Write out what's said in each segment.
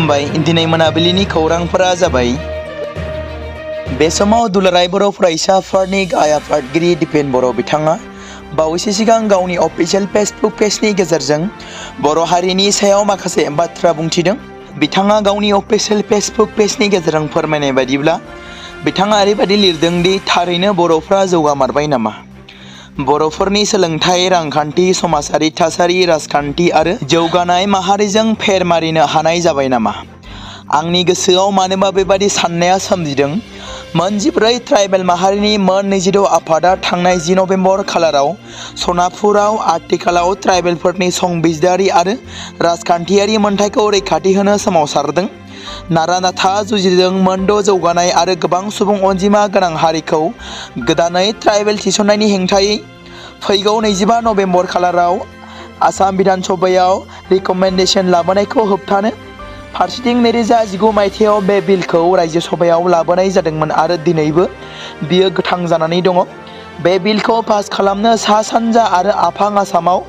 खुलुमबाय दिनै मोनाबिलिनि खौरांफोरा जाबाय बे समाव दुलाराय बर' फरायसा आफादनि गाहाय आफादगिरि दिपेन बर' बिथाङा बावैसो सिगां गावनि अफिसियेल फेसबुक पेजनि गेजेरजों बर' हारिनि सायाव माखासे बाथ्रा बुंथिदों। बिथाङा गावनि अफिसियेल फेसबुक पेजनि गेजेरजों फोरमायनाय बायदिब्ला बिथाङा ओरैबायदि लिरदों दि थारैनो बर'फ्रा जौगामारबाय नामा? बर'फोरनि सोलोंथाइ, रांखान्थि, समाजारि थासारि, राजखान्थि आरो जौगानाय माहारिजों फेर मारिनो हानाय जाबाय नामा? आंनि गोसोआव मानोबा बेबादि साननाया सोमजिदों। मोन 14 ट्राइबेल माहारिनि मोन 22 आफादा थांनाय 10 नभेम्बर खालाराव सनापुराव आथिखालाव ट्राइबेलफोरनि संबिजिदारि आरो राजखान्थियारि मोनथायखौ रैखाथि होनो सोमावसारदों। नारा नाथा जुजिदों। मोन 6 जौगानाय आरो गोबां सुबुं अनजिमा गोनां हारिखौ गोदानै ट्राइबेल थिसननायनि हेंथायै फैगौ 25 नभेम्बर खालाराव आसाम बिधान सभायाव रिकमेन्डेशन लाबोनायखौ होबथानो फारसेथिं 2019 मायथाइयाव बे बिलखौ रायजो सभायाव लाबोनाय जादोंमोन आरो दिनैबो बियो गोथां जानानै दङ। बे बिलखौ पास खालामनो सा सानजा आरो आफां आसामाव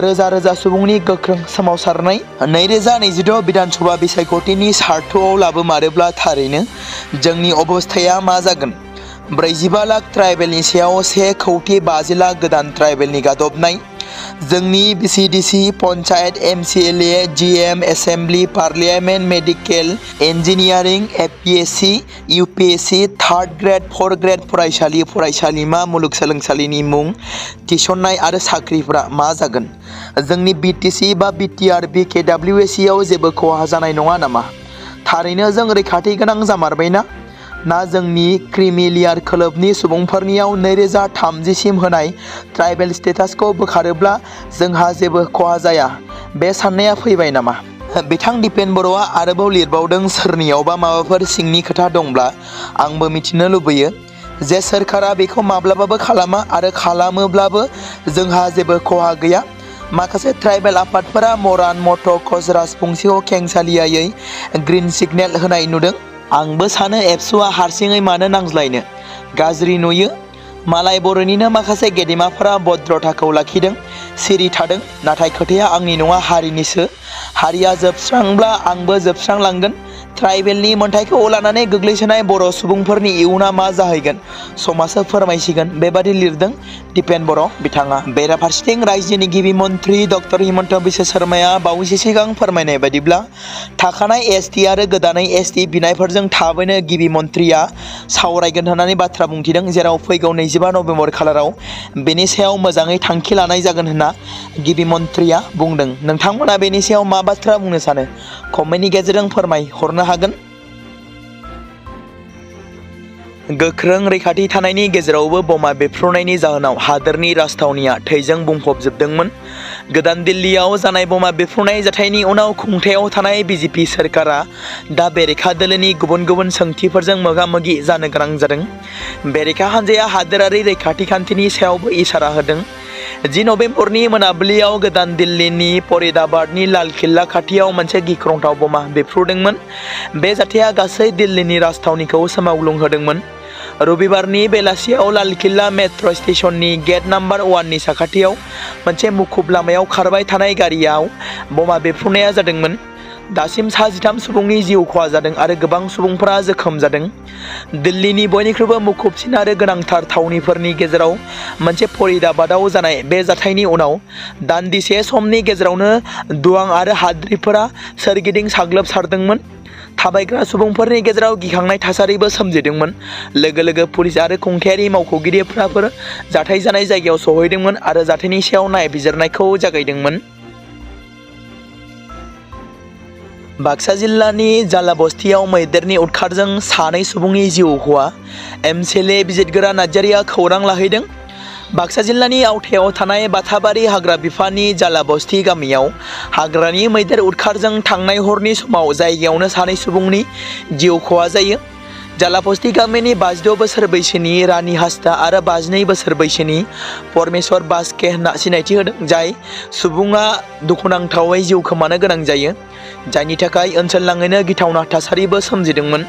रोजा रोजा सुबुंनि गोख्रों सोमावसारनाय 2026 बिधान सभा बिसायख'थिनि सार्थआव लाबोमारोब्ला थारैनो जोंनि अबस्थाया मा जागोन? 45 लाख ट्राइबेलनि सायाव 1,50 लाख गोदान ट्राइबेलनि गादबनाय। जोंनि BCDC, panchayat, MCLA, GM, assembly, parliament, medical, engineering, APSC, UPSC, 3rd grade, 4th grade फरायसालि, फरायसालिमा, मुलुगसोलोंसालिनि मुं थिसननाय आरो साख्रिफोरा मा जागोन? जोंनि BTC बा BTR BKWSC आव जेबो खहा जानाय नङा नामा? थारैनो जों रैखाथि गोनां जामारबायना? ना जोंनि क्रिमिलियार खोलोबनि सुबुंफोरनियाव 2030 सिम होनाय ट्राइबेल स्टेटासखौ बोखारोब्ला जोंहा जेबो खहा जाया? बे साननाया फैबाय नामा? बिथां दिपेन बर'आ आरोबाव लिरबावदों, सोरनियावबा माबाफोर सिंनि खोथा दंब्ला आंबो मिथिनो लुबैयो जे सोरखारा बेखौ माब्लाबाबो खालामा आरो खालामोब्लाबो जोंहा जेबो खहा गैया। माखासे ट्राइबेल आफादफोरा मरान, मट'कस, राजबंशीखौ खेंसालियायै ग्रीन सिगनेल होनाय नुदों। आंबो सानो एबसुआ हारसिङै मानो नांज्लायनो? गाज्रि नुयो। मालाय बर'निनो माखासे गेदेमाफोरा भद्रताखौ लाखिदों, सिरि थादों। नाथाय खोथाया आंनि नङा, हारिनिसो। हारिया जोबस्रांब्ला आंबो जोबस्रांलांगोन। ट्राइबेलनि मोनथायखौ लानानै गोग्लैसोनाय बर' सुबुंफोरनि इयुना मा जाहैगोन समासो फोरमायसिगोन। बेबादि लिरदों दिपेन बर' बिथाङा। बेराफारसेथिं रायजोनि गिबि मन्थ्रि डक्टर हिमन्त बिश्व शर्माया बावैसो सिगां फोरमायनाय बायदिब्ला थाखानाय ST आरो गोदानै ST बिनायफोरजों थाबैनो गिबि मन्थ्रिया सावरायगोन होननानै बाथ्रा बुंथिदों, जेराव फैगौ 25 नभेम्बर खालाराव बेनि सायाव मोजाङै थांखि लानाय जागोन होनना गिबि मन्थ्रिया बुंदों। नोंथांमोना बेनि सायाव मा बाथ्रा बुंनो सानो? कमेन्टनि गेजेरजों फोरमायहरनो हागोन। गोख्रों रैखाथि थानायनि गेजेरावबो बमा बेफ्रुनायनि जाहोनाव हादोरनि राजथावनिया थैजों बुंफबजोबदोंमोन। गोदान दिल्लीयाव जानाय बमा बेफ्रुनाय जाथायनि उनाव खुंथायाव थानाय BJP सोरखारा दा बेरेखा दोलोनि गुबुन गुबुन सोंथिफोरजों मोगा-मोगि जानो गोनां जादों। बेरेखा हान्जाया हादोरारि रैखाथि खान्थिनि सायावबो इसारा होदों। 10 नभेम्बरनि मोनाबिलियाव गोदान दिल्लीनि फरिदाबादनि लाल किल्ला खाथियाव मोनसे गिख्रंथाव बमा बेफ्रुदोंमोन। बे जाथाया गासै दिल्लीनि राजथावनिखौ सोमावग्लुंहोदोंमोन। रबिबारनि बेलासियाव लाल किल्ला मेट्र' स्टेशननि गेट नाम्बार 1 नि साखाथियाव मोनसे मुखुब लामायाव खारबाय थानाय गारियाव बमा बेफ्रुनाया जादोंमोन। दासिम 13 सुबुंनि जिउ खहा जादों आरो गोबां सुबुंफोरा जोखोम जादों। दिल्लीनि बयनिख्रुइबो मुखुबसिन आरो गोनांथार थावनिफोरनि गेजेराव मोनसे फरिदाबादाव जानाय बे जाथायनि उनाव दान्दिसे समनि गेजेरावनो दुवां आरो हाद्रिफोरा सोरगिदिं साग्लोबसारदोंमोन। थाबायग्रा सुबुंफोरनि गेजेराव गिखांनाय थासारिबो सोमजिदोंमोन। लोगो लोगो पुलिस आरो खुंथायारि मावख'गिरिफोरा जाथाय जानाय जायगायाव सौहैदोंमोन आरो जाथायनि सायाव नायबिजिरनायखौ जागायदोंमोन। बाक्सा जिल्लानि जालाबस्तियाव मैदेरनि उदखारजों 2 सुबुंनि जिउ खहा। MCLA बिजितगोरा नार्जारिया खौरां लाहैदों। बाक्सा जिल्लानि आवथायाव थानाय बाथाबारि हाग्रा बिफाननि जालाबस्ति गामियाव हाग्रानि मैदेर उदखारजों थांनाय हरनि समाव जायगायावनो 2 सुबुंनि जिउ खहा जायो। जालाबस्ति गामिनि 52 बोसोर बैसोनि रानी हासदा आरो 52 बोसोर बैसोनि परमेश्वर बास्के होनना सिनायथि होदों। जाय सुबुङा दुखुनांथावै जिउ खोमानो गोनां जायो, जायनि थाखाय ओनसोलनाङैनो गिथावना थासारिबो सोमजिदोंमोन।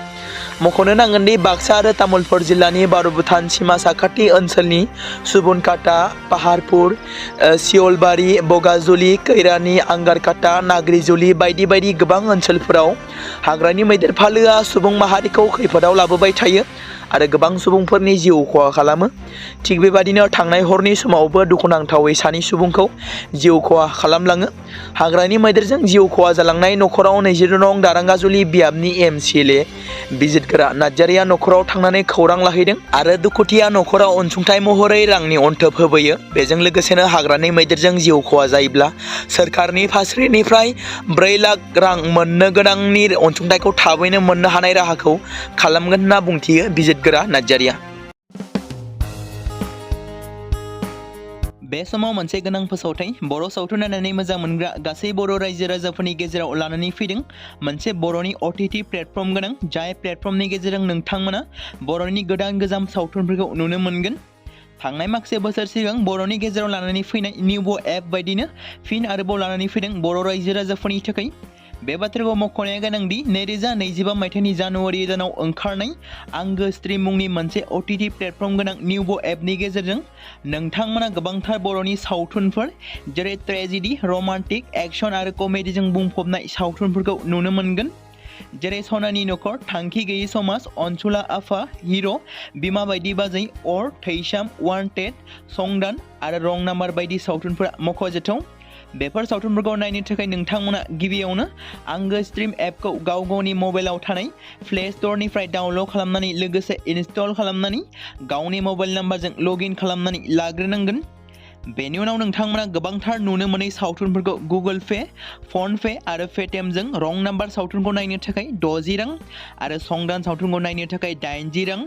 मख'नो नांगोन दि बाक्सा आरो तामुलपुर जिल्लानि भारत भुटान सीमा साखाथि ओनसोलनि सुबनकाटा, पाहारपुर, सियलबारि, बगाजुलि, कैरानि, आंगारकाटा, नाग्रिजुलि बायदि बायदि गोबां ओनसोलफोराव हाग्रानि मैदेर फालोआ सुबुं माहारिखौ खैफोदाव लाबोबाय थायो आरो गोबां सुबुंफोरनि जिउ खहा खालामो। थिग बेबादिनो थांनाय हरनि समावबो दुखुनांथावै सानै सुबुंखौ जिउ खहा खालामलाङो। हाग्रानि मैदेरजों जिउ खहा जालांनाय नखराव 22 नं दारांगाजुलि बियाबनि एमसिएलए बिजितगोरा नार्जारिया नखराव थांनानै खौरां लाहैदों आरो दुखुथिया नखराव अनसुंथाइ महरै रांनि अनथोब होबोयो। बेजों लोगोसेनो हाग्रानि मैदेरजों जिउ खहा जायोब्ला सोरखारनि फारसेनिफ्राय 4 लाख रां मोननो गोनांनि अनसुंथाइखौ थाबैनो मोननो हानाय राहाखौ खालामगोन होनना बुंथियो बिजितगोरा नार्जारिया। बे समाव मोनसे गोनां फोसावथाय बर' सावथुन नायनानै मोजां मोनग्रा गासै बर' रायजो राजाफोरनि गेजेराव लानानै फैदों मोनसे बर'नि OTT प्लेटफर्म गोनां, जाय प्लेटफर्मनि गेजेरजों नोंथांमोना बर'नि गोदान गोजाम सावथुनफोरखौ नुनो मोनगोन। थांनाय माखासे बोसोर सिगां बर'नि गेजेराव लानानै फैनाय निउबो एप बायदिनो फिन आरोबाव लानानै फैदों बर' रायजो राजाफोरनि थाखाय। बे बाथ्राखौ मख'नाया गोनांदि 2025 मायथाइनि जानुवारि दानाव ओंखारनाय आंगो स्ट्रीम मुंनि मोनसे OTT प्लेटफर्म गोनां निउबो एपनि गेजेरजों नोंथांमोना गोबांथार बर'नि सावथुनफोर जेरै ट्रेजेडी, रमान्टिक, एक्शन आरो कमेडीजों बुंफबनाय सावथुनफोरखौ नुनो मोनगोन। जेरै सनानि नखर, थांखि गैयै समाज, अनसुला आफा, हिर', बिमा बायदि बाजै, अर, थैसाम, वान्टेड, संदान आरो रं नाम्बार बायदि सावथुनफोरा मख'जाथाव। बेफोर सावथुनफोरखौ नायनो थाखाय नोंथांमोना गिबियावनो आंगो स्ट्रीम एपखौ गाव गावनि मबाइलाव थानाय प्ले स्ट'रनिफ्राय डाउनल'ड खालामनानै लोगोसे इनस्टल खालामनानै गावनि मबाइल नाम्बारजों लग इन खालामनानै लाग्रोनांगोन। बेनि उनाव नोंथांमोना गोबांथार नुनो मोनै सावथुनफोरखौ गुगोल पे, फन पे आरो पेटिएमजों रं नाम्बार सावथुनखौ नायनो थाखाय 60 रां आरो संदान सावथुनखौ नायनो थाखाय 80 रां,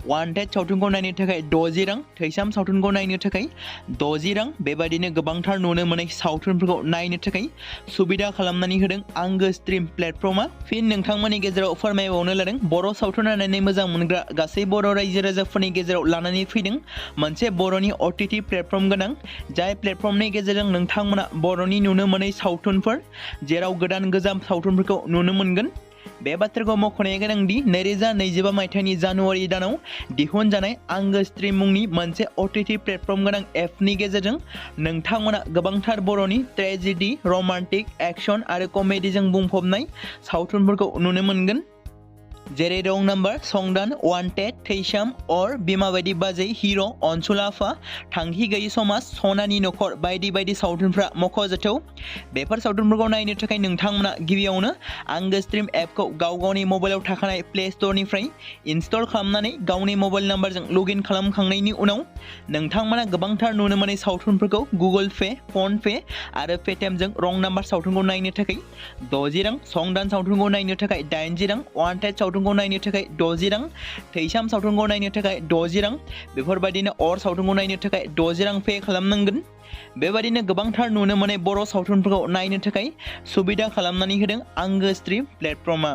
वान्टेड सावथुनखौ नायनो थाखाय 60 रां, थैसाम सावथुनखौ नायनो थाखाय 60 रां बेबायदिनो गोबांथार नुनो मोनै सावथुनफोरखौ नायनो थाखाय सुबिदा खालामनानै होदों आंगो स्ट्रीम प्लेटफर्मा। फिन नोंथांमोननि गेजेराव फोरमायबावनो लादों बर' सावथुन नायनानै मोजां मोनग्रा गासै बर' रायजो राजाफोरनि गेजेराव लानानै फैदों मोनसे बर'नि OTT प्लेटफर्म गोनां, जाय प्लेटफर्मनि गेजेरजों नोंथांमोना बर'नि नुनो मोनै सावथुनफोर जेराव गोदान गोजाम सावथुनफोरखौ नुनो मोनगोन। बे बाथ्राखौ मख'नाया गोनांदि 2025 मायथाइनि जानुवारि दानाव दिहुनजानाय आंगो स्ट्रीम मुंनि मोनसे OTT प्लेटफर्म गोनां एपनि गेजेरजों नोंथांमोना गोबांथार बर'नि ट्रेजेडी, रमान्टिक, एक्शन आरो कमेडीजों बुंफबनाय सावथुनफोरखौ नुनो मोनगोन। जेरै रं नाम्बार, संदान, वान्टेड, थैसाम, अर, बिमा बायदि बाजै, हिर', अनसुला आफा, थांखि गैयै समाज, सनानि नखर बायदि बायदि सावथुनफ्रा मख'जाथाव। बेफोर सावथुनफोरखौ नायनो थाखाय नोंथांमोना गिबियावनो आंगो स्ट्रीम एपखौ गाव गावनि मबाइलाव थाखानाय प्ले स्ट'रनिफ्राय इनस्टल खालामनानै गावनि मबाइल नाम्बारजों लग इन खालामखांनायनि उनाव नोंथांमोना गोबांथार नुनो मोनै सावथुनफोरखौ गुगोल पे, फन पे आरो पेटिएमजों रं नाम्बार सावथुनखौ नायनो थाखाय 60 रां, संदान सावथुनखौ नायनो थाखाय 80 रां, वान्टेड सावथुनखौ नायनो थाखाय 60 रां, थैसाम सावथुनखौ नायनो थाखाय 60 रां बेफोरबायदिनो अर सावथुनखौ नायनो थाखाय 60 रां पे खालामनांगोन। बेबायदिनो गोबांथार नुनो मोनै बर' सावथुनफोरखौ नायनो थाखाय सुबिदा खालामनानै होदों आंगो स्ट्रीम प्लेटफर्मा।